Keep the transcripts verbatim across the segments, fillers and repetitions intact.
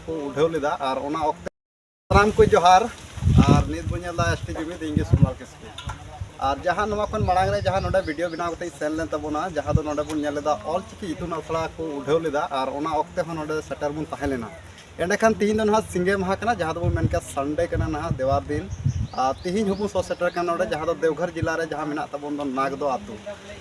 ᱠᱚ ᱩᱰᱷᱟᱹᱣ ᱞᱮᱫᱟ᱾ ᱟᱨ ᱚᱱᱟ ᱚᱠᱛᱮ ᱥᱟᱱᱟᱢ ᱠᱚ ᱡᱚᱦᱟᱨ᱾ ᱟᱨ ᱱᱤᱛ ᱵᱚᱱ ᱧᱮᱞ ᱮᱫᱟ ᱮᱥ ᱴᱤ ᱡᱩᱢᱤᱫ, ᱤᱧ ᱜᱮ ᱥᱳᱢᱞᱟᱞ ᱠᱤᱥᱠᱩ᱾ ᱟᱨ ᱡᱟᱦᱟᱸ ᱱᱚᱣᱟ ᱠᱷᱚᱱ ᱢᱟᱲᱟᱝ ᱨᱮ ᱡᱟᱦᱟᱸ ᱱᱚᱰᱮ ᱵᱷᱤᱰᱤᱭᱳ ᱵᱮᱱᱟᱣ ᱠᱟᱛᱮ ᱤᱧ ᱥᱮᱱ ᱞᱮᱱ ᱛᱟᱵᱚᱱᱟ, ᱡᱟᱦᱟᱸ ᱫᱚ ᱱᱚᱰᱮ ᱵᱚᱱ ᱧᱮᱞ ᱞᱮᱫᱟ ᱚᱞ ᱪᱤᱠᱤ ᱤᱛᱩᱱ ᱟᱥᱲᱟ ᱠᱚ ᱩᱰᱷᱟᱹᱣ ᱞᱮᱫᱟ, ᱟᱨ ᱚᱱᱟ ᱚᱠᱛᱮ ᱦᱚᱸ ᱱᱚᱰᱮ ᱥᱮᱴᱮᱨ ᱵᱚᱱ ᱛᱟᱦᱮᱸ ᱞᱮᱱᱟ᱾ ᱮᱸᱰᱮᱠᱷᱟᱱ ᱛᱤᱦᱤᱧ ᱫᱚ ᱱᱟᱦᱟᱜ ᱥᱤᱸᱜᱮ ᱢᱟᱦᱟ ᱠᱟᱱᱟ, ᱡᱟᱦᱟᱸ ᱫᱚᱵᱚᱱ ᱢᱮᱱ ᱠᱮᱫᱟ ᱥᱟᱱᱰᱮ ᱠᱟᱱᱟ ᱱᱟᱦᱟᱜ, ᱫᱮᱣᱟᱨ ᱫᱤᱱ᱾ ᱟᱨ ᱛᱤᱦᱤᱧ ᱦᱚᱸᱵᱚᱱ ᱥᱚ ᱥᱮᱴᱮᱨ ᱠᱟᱱᱟ ᱱᱚᱰᱮ, ᱡᱟᱦᱟᱸ ᱫᱚ ᱫᱮᱣᱜᱷᱚᱨ ᱡᱮᱞᱟ ᱨᱮ ᱡᱟᱦᱟᱸ ᱢᱮᱱᱟᱜ ᱛᱟᱵᱚᱱ ᱫᱚ ᱱᱟᱜᱽᱫᱚ ᱟᱹᱛᱩ,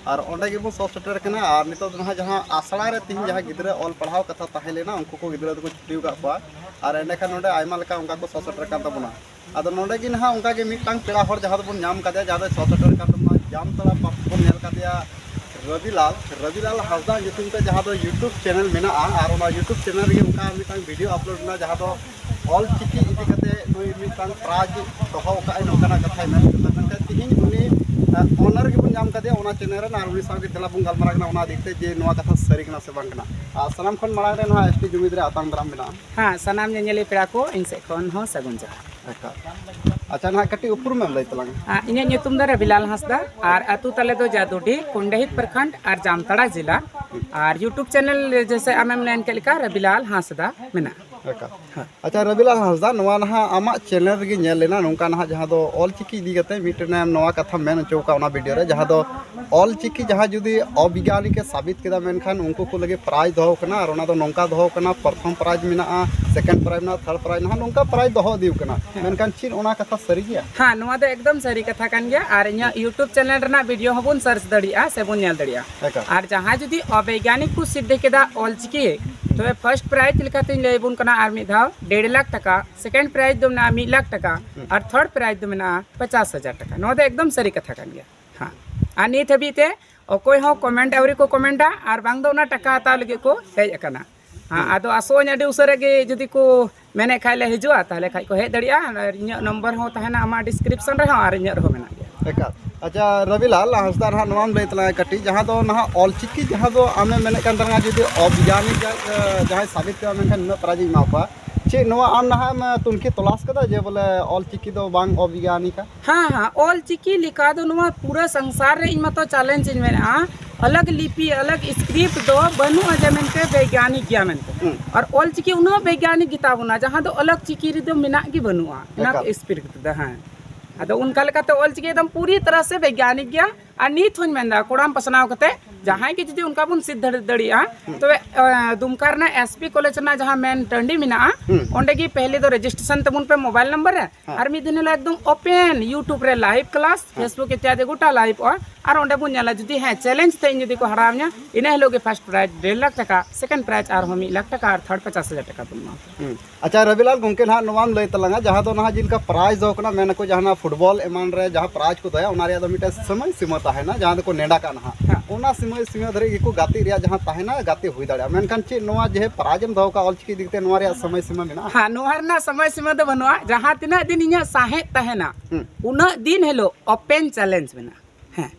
ᱟᱨ ᱚᱸᱰᱮ ᱜᱮᱵᱚᱱ ᱥᱚ ᱥᱮᱴᱮᱨ ᱠᱟᱱᱟ᱾ ᱟᱨ ᱱᱤᱛᱚᱜ ᱫᱚ ᱱᱟᱦᱟᱜ ᱡᱟᱦᱟᱸ ᱟᱥᱲᱟ ᱨᱮ ᱛᱤᱦᱤᱧ ᱡᱟᱦᱟᱸ ᱜᱤᱫᱽᱨᱟᱹ ᱚᱞ ᱯᱟᱲᱦᱟᱣ ᱠᱟᱛᱷᱟ ᱛᱟᱦᱮᱸ ᱞᱮᱱᱟ, ᱩᱱᱠᱩ ᱠᱚ ᱜᱤᱫᱽᱨᱟᱹ ᱫᱚᱠᱚ ᱪᱷᱩᱴᱤ ᱟᱠᱟᱫ ᱠᱚᱣᱟ᱾ ᱟᱨ ᱮᱸᱰᱮᱠᱷᱟᱱ ᱱᱚᱰᱮ ᱟᱭᱢᱟ ᱞᱮᱠᱟ ᱚᱱᱠᱟ ᱠᱚ ᱥᱚ ᱥᱮᱴᱮᱨ ᱠᱟᱱ ᱛᱟᱵᱚᱱᱟ᱾ ᱟᱫᱚ ᱱᱚᱰᱮ ᱜᱮ ᱱᱟᱦᱟᱜ ᱚᱱᱠᱟ ᱜᱮ ᱢᱤᱫᱴᱟᱝ ᱯᱮᱲᱟ ᱦᱚᱲ ᱡᱟᱦᱟᱸ ᱫᱚᱵᱚᱱ ᱧᱟᱢ ᱠᱟᱫᱮᱭᱟ, ᱡᱟᱦᱟᱸ ᱫᱚᱭ ᱥᱚ ᱥᱮᱴᱮᱨ ᱠᱟᱱ ᱛᱟᱵᱚᱱᱟ, ᱡᱟᱢᱛᱟᱲᱟ ᱯᱟᱨᱠ ᱵᱚᱱ ᱧᱮᱞ ᱠᱟᱫᱮᱭᱟ, ᱨᱚᱵᱤᱞᱟᱞ, ᱨᱚᱵᱤᱞᱟᱞ ᱦᱟᱸᱥᱫᱟ ᱧᱩᱛᱩᱢ ᱛᱮ ᱡᱟᱦᱟᱸ ᱫᱚ YouTube ᱪᱮᱱᱮᱞ ᱢᱮᱱᱟᱜᱼᱟ᱾ ᱟᱨ ᱚᱱᱟ YouTube ᱪᱮᱱᱮᱞ ᱨᱮᱜᱮ ᱚᱱᱠᱟ ᱢᱤᱫᱴᱟᱝ ᱵᱷᱤᱰᱤᱭᱳ ᱟᱯᱞᱳᱰ ᱮᱱᱟ, ᱡᱟᱦᱟᱸ ᱫᱚ ᱚᱞ ᱪᱤᱠᱤ ᱤᱫᱤ ᱠᱟᱛᱮ ᱱᱩᱭ ᱢᱤᱫᱴᱟᱝ ᱯᱨᱟᱭᱤᱡᱽ ᱫᱚᱦᱚ ᱟᱠᱟᱫ ᱟᱭ, ᱱᱚᱝᱠᱟᱱᱟᱜ ᱠᱟᱛᱷᱟᱭ ᱢᱮᱱ ᱠᱮᱫᱟ᱾ ᱢᱮᱱᱠᱷᱟᱱ ᱛᱤᱦᱤᱧ ᱩᱱᱤ ᱚᱱᱟᱨ ᱜᱮᱵᱚᱱ ᱧᱟᱢ ᱠᱟᱫᱮᱭᱟ ᱚᱱᱟ ᱪᱮᱱᱮᱞ ᱨᱮ, ᱟᱨ ᱩᱱᱤ ᱥᱟᱶᱜᱮ ᱫᱮᱞᱟ ᱵᱚᱱ ᱜᱟᱞᱢᱟᱨᱟᱣ ᱠᱟᱱᱟ ᱚᱱᱟ ᱫᱤᱠ ᱛᱮ ᱡᱮ ᱱᱚᱣᱟ ᱠᱟᱛᱷᱟ ᱥᱟᱹᱨᱤ ᱠᱟᱱᱟ ᱥᱮ ᱵᱟᱝ ᱠᱟᱱᱟ᱾ ᱟᱨ ᱥᱟᱱᱟᱢ ᱠᱷᱚᱱ ᱢᱟᱲᱟᱝ ᱨᱮ ᱱᱚᱣᱟ ᱮᱥ ᱴᱤ ᱡᱩᱢᱤᱫ ᱨᱮ ᱟᱛᱟᱝ ᱫᱟᱨᱟᱢ ᱢᱮᱱᱟᱜᱼᱟ᱾ ᱦᱮᱸ, ᱥᱟᱱᱟᱢ ᱧᱮᱧᱮᱞᱤᱭᱟᱹ ᱯᱮᱲᱟ ᱠᱚ ᱤᱧ ᱥᱮᱫ ᱠᱷᱚᱱ ᱦᱚᱸ ᱥᱟᱹᱜᱩᱱ ᱡᱚᱦᱟᱨ᱾ ᱮᱠᱟᱞ᱾ ᱟᱪᱪᱷᱟ, ᱱᱟᱦᱟᱜ ᱠᱟᱹᱴᱤᱡ ᱩᱯᱨᱩᱢ ᱮᱢ ᱞᱟᱹᱭ ᱛᱟᱞᱟᱝᱟ? ᱟᱨ ᱤᱧᱟᱹᱜ ᱧᱩᱛᱩᱢ ᱫᱚ ᱨᱟᱵᱤᱞᱟᱞ ᱦᱟᱸᱥᱫᱟ ᱟᱨ ᱟᱹᱛᱩ ᱛᱟᱞᱮ ᱫᱚ ᱡᱟᱫᱩᱰᱤ, ᱠᱩᱱᱰᱟᱹᱦᱤᱛ ᱯᱨᱚᱠᱷᱚᱸᱰ ᱟᱨ ᱡᱟᱢᱛᱟᱲᱟ ᱡᱮᱞᱟ᱾ ᱟᱨ YouTube ᱪᱮᱱᱮᱞ ᱡᱮᱥᱮ ᱟᱢᱮᱢ ᱢᱮᱱ ᱠᱮᱫ ᱞᱮᱠᱟ ᱨᱟᱵᱤᱞᱟᱞ ᱦᱟᱸᱥᱫᱟ ᱢᱮᱱᱟᱜᱼᱟ᱾ ᱮᱠᱟᱞ᱾ ᱦᱮᱸ᱾ ᱟᱪᱪᱷᱟ, ᱨᱟᱵᱤᱞᱟᱞ ᱦᱟᱸᱥᱫᱟ, ᱱᱚᱣᱟ ᱱᱟᱦᱟᱜ ᱟᱢᱟᱜ ᱪᱮᱱᱮᱞ ᱨᱮᱜᱮ ᱧᱮᱞ ᱞᱮᱱᱟ, ᱱᱚᱝᱠᱟ ᱱᱟᱦᱟᱜ ᱡᱟᱦᱟᱸ ᱫᱚ ᱚᱞ ᱪᱤᱠᱤ ᱤᱫᱤ ᱠᱟᱛᱮ ᱢᱤᱫᱴᱮᱱ ᱮᱢ ᱱᱚᱣᱟ ᱠᱟᱛᱷᱟᱢ ᱢᱮᱱ ᱦᱚᱪᱚ ᱟᱠᱟᱫ ᱚᱱᱟ ᱵᱷᱤᱰᱤᱭᱳ ᱨᱮ, ᱡᱟᱦᱟᱸ ᱫᱚ ᱚᱞ ᱪᱤᱠᱤ ᱡᱟᱦᱟᱸᱭ ᱡᱩᱫᱤ ᱚᱵᱤᱜᱽᱜᱟᱱᱤᱠ ᱮ ᱥᱟᱵᱤᱛ ᱠᱮᱫᱟ, ᱢᱮᱱᱠᱷᱟᱱ ᱩᱱᱠᱩ ᱠᱚ ᱞᱟᱹᱜᱤᱫ ᱯᱨᱟᱭᱤᱡᱽ ᱫᱚᱦᱚ ᱠᱟᱱᱟ᱾ ᱟᱨ ᱚᱱᱟ ᱫᱚ ᱱᱚᱝᱠᱟ ᱫᱚᱦᱚ ᱠᱟᱱᱟ, ᱯᱨᱚᱛᱷᱚᱢ ᱯᱨᱟᱭᱤᱡᱽ ᱢᱮᱱᱟᱜᱼᱟ, ᱥᱮᱠᱮᱱᱰ ᱯᱨᱟᱭᱤᱡᱽ ᱢᱮᱱᱟᱜᱼᱟ, ᱛᱷᱟᱨᱰ ᱯᱨᱟᱭᱤᱡᱽ ᱱᱟᱦᱟᱜ, ᱱᱚᱝᱠᱟ ᱯᱨᱟᱭᱤᱡᱽ ᱫᱚᱦᱚ ᱤᱫᱤ ᱠᱟᱱᱟ᱾ ᱦᱮᱸ᱾ ᱢᱮᱱᱠᱷᱟᱱ ᱪᱮᱫ ᱚᱱᱟ ᱠᱟᱛᱷᱟ ᱥᱟᱹᱨᱤ ᱜᱮᱭᱟ? ᱦᱮᱸ, ᱱᱚᱣᱟ ᱫᱚ ᱮᱠᱫᱚᱢ ᱥᱟᱹᱨᱤ ᱠᱟᱛᱷᱟ ᱠᱟᱱ ᱜᱮᱭᱟ᱾ ᱟᱨ ᱤᱧᱟᱹᱜ YouTube ᱪᱮᱱᱮᱞ ᱨᱮᱱᱟᱜ ᱵᱷᱤᱰᱤᱭᱳ ᱦᱚᱸᱵᱚᱱ ᱥᱟᱨᱪ ᱫᱟᱲᱮᱭᱟᱜᱼᱟ ᱥᱮᱵᱚᱱ ᱧᱮᱞ ᱫᱟᱲᱮᱭᱟᱜᱼᱟ᱾ ᱮᱠᱟᱞ᱾ ᱟᱨ ᱡᱟᱦᱟᱸᱭ ᱡᱩᱫᱤ ᱚᱵᱤᱜᱽᱜᱟᱱᱤᱠ ᱠᱚ ᱥᱤᱫᱽᱫᱷᱤ ᱠᱮᱫᱟ ᱚᱞ ᱪᱤᱠᱤ, ᱛᱚᱵᱮ ᱯᱷᱟᱨᱥᱴ ᱯᱨᱟᱭᱤᱡᱽ ᱞᱮᱠᱟᱛᱤᱧ ᱞᱟᱹᱭ ᱟᱵᱚᱱ ᱠᱟᱱᱟ ᱟᱨ ᱢᱤᱫ ᱫᱷᱟᱣ ᱰᱮᱲ ᱞᱟᱠᱷ ᱴᱟᱠᱟ, ᱥᱮᱠᱮᱱᱰ ᱯᱨᱟᱭᱤᱡᱽ ᱫᱚ ᱢᱮᱱᱟᱜᱼᱟ ᱢᱤᱫ ᱞᱟᱠᱷ ᱴᱟᱠᱟ, ᱦᱩᱸ᱾ ᱟᱨ ᱛᱷᱟᱨᱰ ᱯᱨᱟᱭᱤᱡᱽ ᱫᱚ ᱢᱮᱱᱟᱜᱼᱟ ᱯᱚᱪᱟᱥ ᱦᱟᱡᱟᱨ ᱴᱟᱠᱟ᱾ ᱱᱚᱣᱟ ᱫᱚ ᱮᱠᱫᱚᱢ ᱥᱟᱹᱨᱤ ᱠᱟᱛᱷᱟ ᱠᱟᱱ ᱜᱮᱭᱟ᱾ ᱦᱮᱸ᱾ ᱟᱨ ᱱᱤᱛ ᱦᱟᱹᱵᱤᱡ ᱛᱮ ᱚᱠᱚᱭ ᱦᱚᱸ ᱠᱚᱢᱮᱱᱴ ᱟᱹᱣᱨᱤ ᱠᱚ ᱠᱚᱢᱮᱱᱴᱟ ᱟᱨ ᱵᱟᱝ ᱫᱚ ᱚᱱᱟ ᱴᱟᱠᱟ ᱦᱟᱛᱟᱣ ᱞᱟᱹᱜᱤᱫ ᱠᱚ ᱦᱮᱡ ᱟᱠᱟᱱᱟ᱾ ᱦᱮᱸ, ᱦᱩᱸ᱾ ᱟᱫᱚ ᱟᱥᱚᱜ ᱟᱹᱧ ᱟᱹᱰᱤ ᱩᱥᱟᱹᱨᱟ ᱜᱮ ᱡᱩᱫᱤ ᱠᱚ ᱢᱮᱱᱮᱫ ᱠᱷᱟᱡ ᱞᱮ ᱦᱤᱡᱩᱜᱼᱟ, ᱛᱟᱦᱚᱞᱮ ᱠᱷᱟᱡ ᱠᱚ ᱦᱮᱡ ᱫᱟᱲᱮᱭᱟᱜᱼᱟ᱾ ᱟᱨ ᱤᱧᱟᱹᱜ ᱱᱚᱢᱵᱚᱨ ᱦᱚᱸ ᱛᱟᱦᱮᱱᱟ ᱟᱢᱟᱜ ᱰᱤᱥᱠᱨᱤᱯᱥᱚᱱ ᱨᱮᱦᱚᱸ ᱟᱨ ᱤᱧᱟᱹᱜ ᱨᱮᱦᱚᱸ ᱢᱮᱱᱟᱜ ᱜᱮᱭᱟ᱾ ᱮᱠᱟᱞ᱾ ᱟᱪᱪᱷᱟ, ᱨᱚᱵᱤᱞᱟᱞ ᱦᱟᱸᱥᱫᱟ, ᱱᱟᱦᱟᱜ ᱱᱚᱣᱟᱢ ᱞᱟᱹᱭ ᱛᱟᱞᱟᱝᱟ ᱠᱟᱹᱴᱤᱡ, ᱡᱟᱦᱟᱸ ᱫᱚ ᱱᱟᱦᱟᱜ ᱚᱞ ᱪᱤᱠᱤ ᱡᱟᱦᱟᱸ ᱫᱚ ᱟᱢᱮᱢ ᱢᱮᱱᱮᱫ ᱠᱟᱱ ᱛᱟᱞᱟᱝᱟ, ᱡᱩᱫᱤ ᱚᱵᱤᱜᱽᱜᱟᱱᱤᱠ ᱡᱟ-, ᱡᱟᱦᱟᱸᱭ ᱥᱟᱵᱤᱛ ᱠᱮᱫᱟ, ᱢᱮᱱᱠᱷᱟᱱ ᱱᱩᱱᱟᱹᱜ ᱯᱨᱟᱭᱤᱡᱽ ᱤᱧ ᱮᱢᱟ ᱠᱚᱣᱟ᱾ ᱪᱮᱫ ᱱᱚᱣᱟ ᱟᱢ ᱱᱟᱦᱟᱜ ᱮᱢ ᱛᱩᱱᱠᱷᱤ ᱛᱚᱞᱟᱥ ᱠᱟᱫᱟ ᱡᱮ ᱵᱚᱞᱮ ᱚᱞ ᱪᱤᱠᱤ ᱫᱚ ᱵᱟᱝ ᱚᱵᱤᱜᱽᱜᱟᱱᱤᱠᱟ? ᱦᱮᱸ, ᱦᱮᱸ, ᱚᱞ ᱪᱤᱠᱤ ᱞᱮᱠᱟ ᱫᱚ ᱱᱚᱣᱟ ᱯᱩᱨᱟᱹ ᱥᱚᱝᱥᱟᱨ ᱨᱮ ᱤᱧ ᱢᱟᱛᱚ ᱪᱮᱞᱮᱧᱡᱽ ᱤᱧ ᱢᱮᱱᱮᱫᱼᱟ᱾ अलग लिपि, अलग स्क्रिप्ट ᱫᱚ ᱵᱟᱹᱱᱩᱜᱼᱟ ᱡᱮ ᱢᱮᱱᱛᱮ ᱵᱮᱭᱜᱟᱱᱤᱠ ᱜᱮᱭᱟ ᱢᱮᱱᱛᱮ᱾ ᱦᱩᱸ᱾ ᱟᱨ ᱚᱞ ᱪᱤᱠᱤ ᱩᱱᱟᱹᱜ ᱵᱮᱭᱜᱟᱱᱤᱠ ᱜᱮᱛᱟ ᱵᱚᱱᱟ, ᱡᱟᱦᱟᱸ ᱫᱚ ᱟᱞᱟᱜᱽ ᱪᱤᱠᱤ ᱨᱮᱫᱚ ᱢᱮᱱᱟᱜ ᱜᱮ ᱵᱟᱹᱱᱩᱜᱼᱟ᱾ ᱚᱱᱟ ᱮᱠᱟᱞ᱾ ᱥᱯᱤᱨᱤᱴ ᱫᱚ, ᱦᱮᱸ᱾ ᱟᱫᱚ ᱚᱱᱠᱟ ᱞᱮᱠᱟᱛᱮ ᱚᱞ ᱪᱤᱠᱤ ᱮᱠᱫᱚᱢ ᱯᱩᱨᱤ ᱛᱟᱨᱟ ᱥᱮ ᱵᱮᱭᱜᱟᱱᱤᱠ ᱜᱮᱭᱟ᱾ ᱟᱨ ᱱᱤᱛ ᱦᱚᱸᱧ ᱢᱮᱱᱫᱟ, ᱠᱚᱲᱟᱢ ᱯᱟᱥᱱᱟᱣ ᱠᱟᱛᱮ ᱡᱟᱦᱟᱸᱭ ᱜᱮ ᱡᱩᱫᱤ ᱚᱱᱠᱟ ᱵᱚᱱ ᱥᱤᱫ ᱫᱟᱲᱮ-, ᱫᱟᱲᱮᱭᱟᱜᱼᱟ, ᱦᱩᱸ᱾ ᱛᱚᱵᱮ, ᱟᱸ, ᱫᱩᱢᱠᱟ ᱨᱮᱱᱟᱜ ᱮᱥ ᱯᱤ ᱠᱚᱞᱮᱡᱽ ᱨᱮᱱᱟᱜ ᱡᱟᱦᱟᱸ ᱢᱮᱱ ᱴᱟᱺᱰᱤ ᱢᱮᱱᱟᱜᱼᱟ, ᱦᱩᱸ᱾ ᱚᱸᱰᱮ ᱜᱮ ᱯᱮᱦᱞᱮ ᱫᱚ ᱨᱮᱡᱤᱥᱴᱨᱮᱥᱚᱱ ᱛᱟᱵᱚᱱ ᱯᱮ ᱢᱳᱵᱟᱭᱤᱞ ᱱᱟᱢᱵᱟᱨ ᱨᱮ, ᱦᱮᱸ᱾ ᱟᱨ ᱢᱤᱫ ᱫᱤᱱ ᱦᱤᱞᱳᱜ ᱮᱠᱫᱚᱢ ᱳᱯᱮᱱ YouTube ᱨᱮ ᱞᱟᱭᱤᱵᱷ ᱠᱞᱟᱥ, ᱦᱮᱸ᱾ Facebook ᱤᱛᱭᱟᱫᱤ ᱜᱚᱴᱟ ᱞᱟᱭᱤᱵᱷᱚᱜᱼᱟ᱾ ᱟᱨ ᱚᱸᱰᱮ ᱵᱚᱱ ᱧᱮᱞᱟ, ᱡᱩᱫᱤ ᱦᱮᱸ ᱪᱮᱞᱮᱧᱡᱽ ᱛᱮ ᱤᱧ ᱡᱩᱫᱤ ᱠᱚ ᱦᱟᱨᱟᱣ ᱤᱧᱟ, ᱤᱱᱟᱹ ᱦᱤᱞᱳᱜ ᱜᱮ ᱯᱷᱟᱥᱴ ᱯᱨᱟᱭᱤᱡᱽ ᱰᱮᱲ ᱞᱟᱠᱷ ᱴᱟᱠᱟ, ᱥᱮᱠᱮᱱᱰ ᱯᱨᱟᱭᱤᱡᱽ ᱟᱨᱦᱚᱸ ᱢᱤᱫ ᱞᱟᱠᱷ ᱴᱟᱠᱟ ᱟᱨ ᱛᱷᱟᱨᱰ ᱯᱚᱪᱟᱥ ᱦᱟᱡᱟᱨ ᱴᱟᱠᱟ ᱵᱚᱱ ᱮᱢᱟ ᱠᱚᱣᱟ᱾ ᱦᱩᱸ᱾ ᱟᱪᱪᱷᱟ ᱨᱚᱵᱤᱞᱟᱞ ᱜᱚᱢᱠᱮ, ᱱᱟᱦᱟᱜ ᱱᱚᱣᱟᱢ ᱞᱟᱹᱭ ᱛᱟᱞᱟᱝᱟ, ᱡᱟᱦᱟᱸ ᱫᱚ ᱱᱟᱦᱟᱜ ᱡᱮᱞᱮᱠᱟ ᱯᱨᱟᱭᱤᱡᱽ ᱫᱚᱦᱚ ᱠᱟᱱᱟ, ᱢᱮᱱᱟᱠᱚ ᱡᱟᱦᱟᱱᱟᱜ ᱯᱷᱩᱴᱵᱚᱞ ᱮᱢᱟᱱ ᱨᱮ ᱡᱟᱦᱟᱸ ᱯᱨᱟᱭᱤᱡᱽ ᱠᱚ ᱫᱚᱦᱚᱭᱟ, ᱚᱱᱟ ᱨᱮᱭᱟᱜ ᱫᱚ ᱢᱤᱫᱴᱮᱱ ᱥᱚᱢᱚᱭ ᱥᱤᱢᱟᱹ ᱛᱟᱦᱮᱱᱟ, ᱡᱟᱦᱟᱸ ᱫᱚᱠᱚ ᱱᱮᱰᱟ ᱠᱟᱜ ᱱᱟᱦᱟᱜ᱾ ᱦᱮᱸ᱾ ᱚᱱᱟ ᱥᱤᱢᱟᱹ ᱥᱤᱢᱟᱹ ᱫᱷᱟᱹᱨᱤᱡ ᱜᱮᱠᱚ ᱜᱟᱛᱮᱜ ᱨᱮᱭᱟᱜ ᱡᱟᱦᱟᱸ ᱛᱟᱦᱮᱱᱟ, ᱜᱟᱛᱮ ᱦᱩᱭ ᱫᱟᱲᱮᱭᱟᱜᱼᱟ᱾ ᱢᱮᱱᱠᱷᱟᱱ ᱪᱮᱫ ᱱᱚᱣᱟ ᱡᱮ ᱯᱨᱟᱭᱤᱡᱽ ᱮᱢ ᱫᱚᱦᱚ ᱠᱟᱜᱼᱟ ᱚᱞᱪᱤᱠᱤ ᱤᱫᱤ ᱠᱟᱛᱮ, ᱱᱚᱣᱟ ᱨᱮᱭᱟᱜ ᱥᱚᱢᱚᱭ ᱥᱤᱢᱟᱹ ᱢᱮᱱᱟᱜᱼᱟ? ᱦᱮᱸ, ᱱᱚᱣᱟ ᱨᱮᱱᱟᱜ ᱥᱚᱢᱚᱭ ᱥᱤᱢᱟᱹ ᱫᱚ ᱵᱟᱹᱱᱩᱜᱼᱟ᱾ ᱡᱟᱦᱟᱸ ᱛᱤᱱᱟᱹᱜ ᱫᱤᱱ ᱤᱧᱟᱹᱜ ᱥᱟᱦᱮᱫ ᱛᱟᱦᱮᱱᱟ, ᱦᱩᱸ᱾ ᱩᱱᱟᱹᱜ ᱫᱤᱱ ᱦᱤᱞᱳᱜ ᱳᱯᱮᱱ ᱪᱮᱞᱮᱧᱡᱽ ᱢᱮᱱᱟᱜᱼᱟ᱾ ᱦᱮᱸ᱾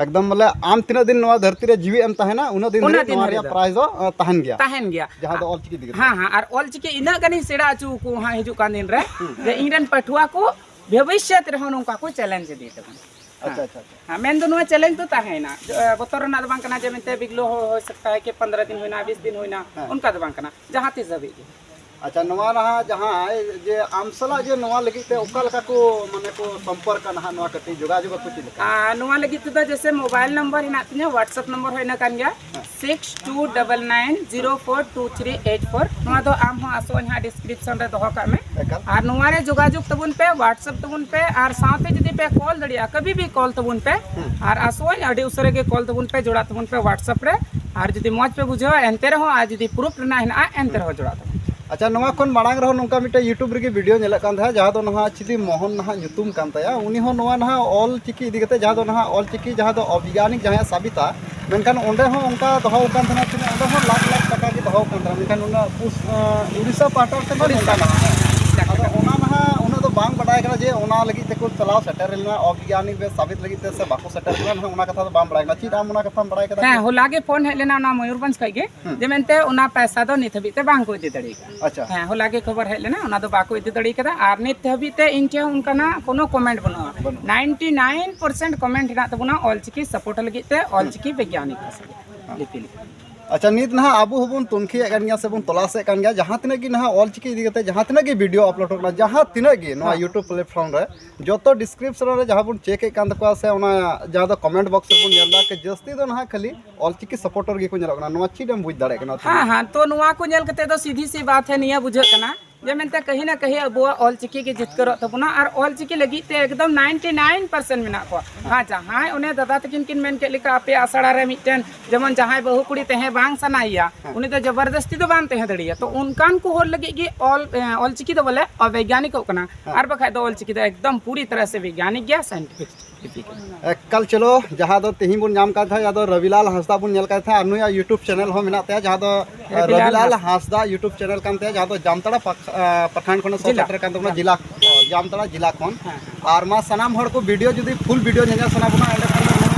ᱮᱠᱫᱚᱢ ᱵᱚᱞᱮ ᱟᱢ ᱛᱤᱱᱟᱹᱜ ᱫᱤᱱ ᱱᱚᱣᱟ ᱫᱷᱟᱹᱨᱛᱤ ᱨᱮ ᱡᱤᱣᱤ ᱮᱢ ᱛᱟᱦᱮᱱᱟ, ᱩᱱᱟᱹᱜ ᱫᱤᱱ ᱩᱱᱟᱹᱜ ᱫᱷᱟᱹᱨᱤᱡ ᱫᱤᱱ ᱱᱚᱣᱟ ᱫᱷᱟᱹᱨᱤᱡ ᱨᱮᱭᱟᱜ ᱫᱚ᱾ ᱯᱨᱟᱭᱤᱡᱽ ᱫᱚ, ᱟᱸ, ᱛᱟᱦᱮᱱ ᱜᱮᱭᱟ᱾ ᱛᱟᱦᱮᱱ ᱜᱮᱭᱟ᱾ ᱡᱟᱦᱟᱸ ᱫᱚ ᱚᱞᱪᱤᱠᱤ ᱤᱫᱤ ᱠᱟᱛᱮ᱾ ᱦᱮᱸ, ᱦᱮᱸ, ᱟᱨ ᱚᱞᱪᱤᱠᱤ ᱤᱱᱟᱹᱜ ᱜᱟᱱᱤᱧ ᱥᱮᱬᱟ ᱦᱚᱪᱚ ᱟᱠᱚ ᱦᱟᱸᱜ ᱦᱤᱡᱩᱜ ᱠᱟᱱ ᱫᱤᱱ ᱨᱮ, ᱦᱩᱸ᱾ ᱡᱮ ᱤᱧ ᱨᱮᱱ ᱯᱟᱹᱴᱷᱩᱣᱟᱹ ᱠᱚ ᱵᱷᱚᱵᱤᱥᱥᱚᱛ ᱨᱮᱦᱚᱸ ᱱᱚᱝᱠᱟ ᱠᱚ ᱪᱮᱞᱮᱧᱡᱽ ᱤᱫᱤ ᱛᱟᱵᱚᱱᱟ᱾ ᱟᱪᱪᱷᱟ, ᱦᱮᱸ᱾ ᱟᱪᱪᱷᱟ, ᱟᱪᱪᱷᱟ᱾ ᱦᱮᱸ, ᱢᱮᱱ ᱫᱚ ᱱᱚᱣᱟ ᱪᱮᱞᱮᱧᱡᱽ ᱫᱚ ᱛᱟᱦᱮᱸᱭᱮᱱᱟ᱾ ᱡᱚ-, ᱵᱚᱛᱚᱨ ᱨᱮᱱᱟᱜ ᱫᱚ ᱵᱟᱝ ᱠᱟᱱᱟ ᱡᱮ ᱢᱮᱱᱛᱮ ᱵᱤᱜᱽᱞᱳ ᱦᱚ-, ᱦᱚᱭ ᱥᱟᱠᱛᱟ ᱦᱟᱭ ᱠᱤ ᱯᱚᱱᱫᱽᱨᱚ ᱫᱤᱱ ᱦᱩᱭᱱᱟ, ᱵᱤᱥ ᱫᱤᱱ ᱦᱩᱭᱱᱟ, ᱦᱮᱸ᱾ ᱚᱱᱠᱟ ᱫᱚ ᱵᱟᱝ ᱠᱟᱱᱟ, ᱡᱟᱦᱟᱸ ᱛᱤᱥ ᱫᱷᱟᱹᱵᱤᱡ ᱜᱮ᱾ ᱟᱪᱪᱷᱟ, ᱱᱚᱣᱟ ᱱᱟᱦᱟᱜ ᱡᱟᱦᱟᱸᱭ ᱡᱮ ᱟᱢ ᱥᱟᱞᱟᱜ ᱡᱮ ᱱᱚᱣᱟ ᱞᱟᱹᱜᱤᱫ ᱛᱮ ᱚᱠᱟ ᱞᱮᱠᱟ ᱠᱚ, ᱢᱟᱱᱮ ᱠᱚ ᱥᱚᱢᱯᱚᱨᱠᱟ ᱱᱟᱦᱟᱜ, ᱱᱚᱣᱟ ᱠᱟᱹᱴᱤᱡ ᱡᱳᱜᱟᱡᱳᱜᱽ ᱟᱠᱚ ᱪᱮᱫ ᱞᱮᱠᱟ? ᱟᱨ ᱱᱚᱣᱟ ᱞᱟᱹᱜᱤᱫ ᱛᱮᱫᱚ ᱡᱮᱭᱥᱮ ᱢᱳᱵᱟᱭᱤᱞ ᱱᱟᱢᱵᱟᱨ ᱦᱮᱱᱟᱜ ᱛᱤᱧᱟᱹ, WhatsApp ᱱᱟᱢᱵᱟᱨ ᱦᱚᱸ ᱤᱱᱟᱹ ᱠᱟᱱ ᱜᱮᱭᱟ, ᱦᱮᱸ᱾ Six two double nine zero four two three eight four. ᱱᱚᱣᱟ ᱫᱚ ᱟᱢ ᱦᱚᱸ ᱟᱥᱚᱜ ᱟᱹᱧ ᱦᱟᱸᱜ ᱰᱤᱥᱠᱨᱤᱯᱥᱚᱱ ᱨᱮ ᱫᱚᱦᱚ ᱠᱟᱜ ᱢᱮ᱾ ᱮᱠᱟᱞ᱾ ᱟᱨ ᱱᱚᱣᱟ ᱨᱮ ᱡᱳᱜᱟᱡᱳᱜᱽ ᱛᱟᱵᱚᱱ ᱯᱮ, WhatsApp ᱛᱟᱵᱚᱱ ᱯᱮ, ᱟᱨ ᱥᱟᱶᱛᱮ ᱡᱩᱫᱤ ᱯᱮ ᱠᱚᱞ ᱫᱟᱲᱮᱭᱟᱜᱼᱟ, ᱠᱟᱹᱵᱷᱤ ᱵᱷᱤ ᱠᱚᱞ ᱛᱟᱵᱚᱱ ᱯᱮ᱾ ᱦᱩᱸ᱾ ᱟᱨ ᱟᱥᱚᱜ ᱟᱹᱧ ᱟᱹᱰᱤ ᱩᱥᱟᱹᱨᱟ ᱜᱮ ᱠᱚᱞ ᱛᱟᱵᱚᱱ ᱯᱮ, ᱡᱚᱲᱟᱜ ᱛᱟᱵᱚᱱ ᱯᱮ WhatsApp ᱨᱮ᱾ ᱟᱨ ᱡᱩᱫᱤ ᱢᱚᱡᱽ ᱯᱮ ᱵᱩᱡᱷᱟᱹᱣᱟ, ᱮᱱᱛᱮ ᱨᱮᱦᱚᱸ, ᱟᱨ ᱡᱩᱫᱤ ᱯᱨᱩᱯᱷ ᱨᱮᱱᱟᱜ ᱦᱮᱱᱟᱜᱼᱟ, ᱮᱱᱛᱮ ᱦᱩᱸ᱾ ᱨᱮᱦᱚᱸ ᱡᱚᱲᱟᱜ ᱛᱟᱵᱚᱱ ᱯᱮ᱾ ᱟᱪᱪᱷᱟ, ᱱᱚᱣᱟ ᱠᱷᱚᱱ ᱢᱟᱲᱟᱝ ᱨᱮᱦᱚᱸ ᱱᱚᱝᱠᱟ ᱢᱤᱫᱴᱮᱱ YouTube ᱨᱮᱜᱮ ᱵᱷᱤᱰᱤᱭᱳ ᱧᱮᱞᱚᱜ ᱠᱟᱱ ᱛᱟᱦᱮᱸᱫ, ᱡᱟᱦᱟᱸ ᱫᱚ ᱱᱟᱦᱟᱜ ᱪᱤᱞᱤ ᱢᱳᱦᱚᱱ ᱱᱟᱦᱟᱜ ᱧᱩᱛᱩᱢ ᱠᱟᱱ ᱛᱟᱭᱟ, ᱩᱱᱤ ᱦᱚᱸ ᱱᱚᱣᱟ ᱱᱟᱦᱟᱜ ᱚᱞ ᱪᱤᱠᱤ ᱤᱫᱤ ᱠᱟᱛᱮ, ᱡᱟᱦᱟᱸ ᱫᱚ ᱱᱟᱦᱟᱜ ᱚᱞ ᱪᱤᱠᱤ ᱡᱟᱦᱟᱸ ᱫᱚ ᱚᱵᱷᱤᱜᱟᱱᱤᱠ ᱡᱟᱦᱟᱸᱭᱟᱜ ᱥᱟᱵᱤᱛᱟ, ᱢᱮᱱᱠᱷᱟᱱ ᱚᱸᱰᱮ ᱦᱚᱸ ᱚᱱᱠᱟ ᱫᱚᱦᱚ ᱟᱠᱟᱱ ᱛᱟᱦᱮᱱᱟ, ᱛᱤᱱᱟᱹᱜ, ᱚᱸᱰᱮ ᱦᱚᱸ ᱞᱟᱠᱷ ᱞᱟᱠᱷ ᱴᱟᱠᱟ ᱜᱮ ᱫᱚᱦᱚ ᱟᱠᱟᱱ ᱛᱟᱦᱮᱱᱟ, ᱢᱮᱱᱠᱷᱟᱱ ᱩᱱᱟᱹᱜ ᱯᱩᱥ-, ᱟᱸ, ᱩᱲᱤᱥᱥᱟ ᱯᱟᱦᱴᱟ ᱥᱮᱫ ᱦᱚᱸ ᱩᱲᱤᱥᱥᱟ ᱱᱚᱝᱠᱟ ᱯᱟᱦᱴᱟ᱾ ᱢᱮᱱᱟᱜᱼᱟ᱾ ᱟᱫᱚ ᱚᱱᱟ ᱱᱟᱦᱟᱜ ᱩᱱᱟᱹᱜ ᱫᱚ ᱵᱟᱝ ᱵᱟᱰᱟᱭ ᱠᱟᱱᱟ ᱡᱮ ᱚᱱᱟ ᱞᱟᱹᱜᱤᱫ ᱛᱮᱠᱚ ᱪᱟᱞᱟᱣ ᱥᱮᱴᱮᱨ ᱞᱮᱱᱟ ᱚᱵᱤᱜᱽᱜᱟᱱᱤᱠ ᱵᱮ ᱥᱟᱵᱤᱛ ᱞᱟᱹᱜᱤᱫ ᱛᱮ ᱥᱮ ᱵᱟᱠᱚ ᱥᱮᱴᱮᱨ ᱞᱮᱱᱟ, ᱱᱟᱦᱟᱜ ᱚᱱᱟ ᱠᱟᱛᱷᱟ ᱫᱚ ᱵᱟᱢ ᱵᱟᱲᱟᱭ ᱠᱟᱱᱟ᱾ ᱪᱮᱫ ᱟᱢ ᱚᱱᱟ ᱠᱟᱛᱷᱟᱢ ᱵᱟᱲᱟᱭ ᱠᱟᱫᱟ? ᱦᱮᱸ, ᱦᱚᱞᱟ ᱜᱮ ᱯᱷᱳᱱ ᱦᱮᱡ ᱞᱮᱱᱟ ᱚᱱᱟ ᱢᱚᱭᱩᱨᱵᱷᱚᱸᱡᱽ ᱠᱷᱚᱡ ᱜᱮ, ᱦᱩᱸ᱾ ᱡᱮ ᱢᱮᱱᱛᱮ ᱚᱱᱟ ᱯᱚᱭᱥᱟ ᱫᱚ ᱱᱤᱛ ᱦᱟᱹᱵᱤᱡ ᱛᱮ ᱵᱟᱝ ᱠᱚ ᱤᱫᱤ ᱫᱟᱲᱮ ᱟᱠᱟᱫᱟ᱾ ᱟᱪᱪᱷᱟ᱾ ᱦᱮᱸ, ᱦᱚᱞᱟ ᱜᱮ ᱠᱷᱚᱵᱚᱨ ᱦᱮᱡ ᱞᱮᱱᱟ, ᱚᱱᱟ ᱫᱚ ᱵᱟᱠᱚ ᱤᱫᱤ ᱫᱟᱲᱮ ᱟᱠᱟᱫᱟ᱾ ᱟᱨ ᱱᱤᱛ ᱦᱟᱹᱵᱤᱡ ᱛᱮ ᱤᱧ ᱴᱷᱮᱱ ᱚᱱᱠᱟᱱᱟᱜ ᱠᱳᱱᱳ ᱠᱚᱢᱮᱱᱴ ᱵᱟᱹᱱᱩᱜᱼᱟ᱾ ᱵᱟᱹᱱᱩᱜᱼᱟ᱾ ᱱᱟᱭᱤᱱᱴᱤ ᱱᱟᱭᱤᱱ ᱯᱟᱨᱥᱮᱱᱴ ᱠᱚᱢᱮᱱᱴ ᱦᱮᱱᱟᱜ ᱛᱟᱵᱚᱱᱟ ᱚᱞᱪᱤᱠᱤ ᱥᱟᱯᱳᱨᱴ ᱞᱟᱹᱜᱤᱫ ᱛᱮ, ᱚᱞᱪᱤᱠᱤ ᱵᱤᱜᱽᱜᱟᱱᱤᱠ ᱞᱤᱯᱤ ᱞᱟᱹᱜᱤᱫ᱾ ᱟᱪᱪᱷᱟ, ᱱᱤᱛ ᱱᱟᱦᱟᱜ ᱟᱵᱚ ᱦᱚᱸᱵᱚᱱ ᱛᱩᱱᱠᱷᱤᱭᱮᱫ ᱠᱟᱱ ᱜᱮᱭᱟ ᱥᱮᱵᱚᱱ ᱛᱚᱞᱟᱥᱮᱫ ᱠᱟᱱ ᱜᱮᱭᱟ, ᱡᱟᱦᱟᱸ ᱛᱤᱱᱟᱹᱜ ᱜᱮ ᱱᱟᱦᱟᱜ ᱚᱞᱪᱤᱠᱤ ᱤᱫᱤ ᱠᱟᱛᱮ ᱡᱟᱦᱟᱸ ᱛᱤᱱᱟᱹᱜ ᱜᱮ ᱵᱷᱤᱰᱤᱭᱳ ᱟᱯᱞᱳᱰᱚᱜ ᱠᱟᱱᱟ, ᱡᱟᱦᱟᱸ ᱛᱤᱱᱟᱹᱜ ᱜᱮ ᱱᱚᱣᱟ ᱦᱮᱸ᱾ YouTube platform ᱨᱮ, ᱡᱚᱛᱚ ᱰᱤᱥᱠᱨᱤᱯᱥᱚᱱ ᱨᱮ ᱡᱟᱦᱟᱸ ᱵᱚᱱ ᱪᱮᱠ ᱮᱫ ᱠᱟᱱ ᱛᱟᱠᱚᱣᱟ ᱥᱮ ᱚᱱᱟ ᱡᱟᱦᱟᱸ ᱫᱚ ᱠᱚᱢᱮᱱᱴ ᱵᱚᱠᱥ ᱨᱮᱵᱚᱱ ᱧᱮᱞ ᱮᱫᱟ, ᱡᱟᱹᱥᱛᱤ ᱫᱚ ᱱᱟᱦᱟᱜ ᱠᱷᱟᱹᱞᱤ ᱚᱞᱪᱤᱠᱤ ᱥᱟᱯᱳᱨᱴᱟᱨ ᱜᱮᱠᱚ ᱧᱮᱞᱚᱜ ᱠᱟᱱᱟ᱾ ᱱᱚᱣᱟ ᱪᱮᱫ ᱮᱢ ᱵᱩᱡᱽ ᱫᱟᱲᱮᱭᱟᱜ ᱠᱟᱱᱟ? ᱦᱮᱸ, ᱦᱮᱸ, ᱛᱚ ᱱᱚᱣᱟ ᱠᱚ ᱧᱮᱞ ᱠᱟᱛᱮ ᱫᱚ ᱥᱤᱫᱷᱤ ᱥᱤ ᱵᱟᱛ ᱦᱮ ᱱᱤᱭᱟᱹ ᱵᱩᱡᱷᱟᱹᱜ ᱠᱟᱱᱟ ᱡᱮ ᱢᱮᱱᱛᱮ ᱠᱟᱹᱦᱤ ᱱᱟ ᱠᱟᱹᱦᱤ ᱟᱵᱚᱣᱟᱜ ᱚᱞᱪᱤᱠᱤ ᱜᱮ ᱡᱤᱛᱠᱟᱹᱨᱚᱜ ᱛᱟᱵᱚᱱᱟ ᱟᱨ ᱚᱞᱪᱤᱠᱤ ᱞᱟᱹᱜᱤᱫ ᱛᱮ ᱮᱠᱫᱚᱢ ᱱᱟᱭᱤᱱᱴᱤ ᱱᱟᱭᱤᱱ ᱯᱟᱨᱥᱮᱱᱴ ᱢᱮᱱᱟᱜ ᱠᱚᱣᱟ᱾ ᱦᱮᱸ, ᱡᱟᱦᱟᱸᱭ ᱚᱱᱮ ᱫᱟᱫᱟ ᱛᱟᱹᱠᱤᱱ ᱠᱤᱱ ᱢᱮᱱ ᱠᱮᱫ ᱞᱮᱠᱟ, ᱟᱯᱮᱭᱟᱜ ᱟᱥᱲᱟ ᱨᱮ ᱢᱤᱫᱴᱮᱱ ᱡᱮᱢᱚᱱ ᱡᱟᱦᱟᱸᱭ ᱵᱟᱹᱦᱩ ᱠᱩᱲᱤ ᱛᱟᱦᱮᱸ ᱵᱟᱝ ᱥᱟᱱᱟᱭᱮᱭᱟ, ᱦᱮᱸ᱾ ᱩᱱᱤ ᱫᱚ ᱡᱚᱵᱚᱨᱫᱚᱥᱛᱤ ᱫᱚ ᱵᱟᱝ ᱛᱟᱦᱮᱸ ᱫᱟᱲᱮᱭᱟᱜᱼᱟ᱾ ᱛᱚ ᱦᱮᱸ᱾ ᱚᱱᱠᱟᱱ ᱠᱚ ᱦᱚᱲ ᱞᱟᱹᱜᱤᱫ ᱜᱮ ᱚᱞ, ᱮ, ᱚᱞᱪᱤᱠᱤ ᱫᱚ ᱵᱚᱞᱮ ᱚᱵᱮᱜᱽᱜᱟᱱᱤᱠᱚᱜ ᱠᱟᱱᱟ᱾ ᱦᱮᱸ᱾ ᱟᱨ ᱵᱟᱠᱷᱟᱡ ᱫᱚ ᱚᱞᱪᱤᱠᱤ ᱫᱚ ᱮᱠᱫᱚᱢ ᱯᱩᱨᱤ ᱛᱟᱨᱟ ᱥᱮ ᱵᱤᱜᱽᱜᱟᱱᱤᱠ ᱜᱮᱭᱟ, ᱥᱟᱭᱮᱱᱴᱤᱯᱷᱤᱠ ᱞᱤᱯᱤ ᱠᱟᱱᱟ᱾ ᱮᱠᱟᱞ, ᱪᱚᱞᱚ, ᱡᱟᱦᱟᱸ ᱫᱚ ᱛᱮᱦᱮᱧ ᱵᱚᱱ ᱧᱟᱢ ᱠᱟᱫ ᱛᱟᱦᱮᱸᱫ, ᱡᱟᱦᱟᱸ ᱫᱚ ᱨᱚᱵᱤᱞᱟᱞ ᱦᱟᱸᱥᱫᱟ ᱵᱚᱱ ᱧᱮᱞ ᱠᱟᱫ ᱛᱟᱦᱮᱸᱫ, ᱟᱨ ᱱᱩᱭᱟᱜ YouTube ᱪᱮᱱᱮᱞ ᱦᱚᱸ ᱢᱮᱱᱟᱜ ᱛᱟᱭᱟ, ᱡᱟᱦᱟᱸ ᱫᱚ, ᱮ, ᱨᱚᱵᱤᱞᱟᱞ ᱨᱚᱵᱤᱞᱟᱞ ᱦᱟᱸᱥᱫᱟ᱾ ᱦᱟᱸᱥᱫᱟ YouTube ᱪᱮᱱᱮᱞ ᱠᱟᱱ ᱛᱟᱭᱟ, ᱡᱟᱦᱟᱸ ᱫᱚ ᱡᱟᱢᱛᱟᱲᱟ ᱯᱟᱠ-, ᱟ, ᱯᱟᱴᱷᱟᱱ ᱠᱷᱚᱱ ᱮ ᱥᱚ ᱡᱮᱞᱟ᱾ ᱥᱮᱴᱮᱨ ᱠᱟᱱ ᱛᱟᱵᱚᱱᱟ, ᱦᱮᱸ᱾ ᱡᱮᱞᱟ, ᱚ, ᱡᱟᱢᱛᱟᱲᱟ ᱡᱮᱞᱟ ᱠᱷᱚᱱ᱾ ᱦᱮᱸ, ᱦᱮᱸ᱾ ᱟᱨ ᱢᱟ ᱥᱟᱱᱟᱢ ᱦᱚᱲ ᱠᱚ ᱵᱷᱤᱰᱤᱭᱳ ᱡᱩᱫᱤ ᱯᱷᱩᱞ ᱵᱷᱤᱰᱤᱭᱳ ᱧᱮᱧᱮᱞ ᱥᱟᱱᱟ ᱵᱚᱱᱟ, ᱮᱸᱰᱮᱠᱷᱟᱱ ᱫᱚ ᱱᱩᱭ,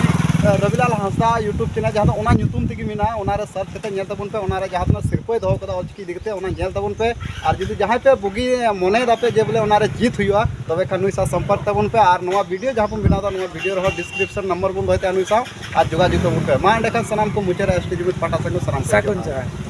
ᱮ, ᱨᱚᱵᱤᱞᱟᱞ ᱦᱟᱸᱥᱫᱟ YouTube ᱪᱮᱱᱮᱞ, ᱡᱟᱦᱟᱸ ᱫᱚ ᱚᱱᱟ ᱧᱩᱛᱩᱢ ᱛᱮᱜᱮ ᱢᱮᱱᱟᱜᱼᱟ, ᱚᱱᱟ ᱨᱮ ᱥᱟᱨᱪ ᱠᱟᱛᱮ ᱧᱮᱞ ᱛᱟᱵᱚᱱ ᱯᱮ, ᱚᱱᱟ ᱨᱮ ᱡᱟᱦᱟᱸ ᱛᱤᱱᱟᱹᱜ ᱥᱤᱨᱯᱟᱹᱭ ᱫᱚᱦᱚ ᱠᱟᱫᱟ ᱚᱞᱪᱤᱠᱤ ᱤᱫᱤ ᱠᱟᱛᱮ, ᱚᱱᱟ ᱧᱮᱞ ᱛᱟᱵᱚᱱ ᱯᱮ᱾ ᱟᱨ ᱡᱩᱫᱤ ᱡᱟᱦᱟᱸᱭ ᱯᱮ ᱵᱩᱜᱤ ᱢᱚᱱᱮᱭ ᱫᱟᱯᱮ ᱡᱮ ᱵᱚᱞᱮ ᱚᱱᱟ ᱨᱮ ᱡᱤᱛ ᱦᱩᱭᱩᱜᱼᱟ, ᱛᱚᱵᱮ ᱠᱷᱟᱱ ᱱᱩᱭ ᱥᱟᱶ ᱥᱚᱢᱯᱚᱨᱠ ᱛᱟᱵᱚᱱ ᱯᱮ᱾ ᱟᱨ ᱱᱚᱣᱟ ᱵᱷᱤᱰᱤᱭᱳ ᱡᱟᱦᱟᱸ ᱵᱚᱱ ᱵᱮᱱᱟᱣ ᱮᱫᱟ, ᱱᱚᱣᱟ ᱵᱷᱤᱰᱤᱭᱳ ᱨᱮᱦᱚᱸ ᱰᱤᱥᱠᱨᱤᱯᱥᱚᱱ ᱱᱟᱢᱵᱟᱨ ᱵᱚᱱ ᱫᱚᱦᱚᱭ ᱛᱟᱦᱮᱸᱫ ᱱᱩᱭ ᱥᱟᱶ, ᱟᱨ ᱡᱳᱜᱟᱡᱳᱜᱽ ᱛᱟᱵᱚᱱ ᱯᱮ᱾ ᱢᱟ ᱮᱸᱰᱮᱠᱷᱟᱱ ᱥᱟᱱᱟᱢ ᱠᱚ ᱢᱩᱪᱟᱹᱫ ᱨᱮ ST ᱡᱩᱢᱤᱫ ᱯᱟᱦᱴᱟ ᱥᱮᱫ ᱠᱷᱚᱱ ᱥᱟᱱᱟᱢ ᱠᱚ ᱥᱟᱹᱜᱩᱱ ᱡᱚᱦᱟᱨ᱾ ᱡᱚᱦᱟᱨ᱾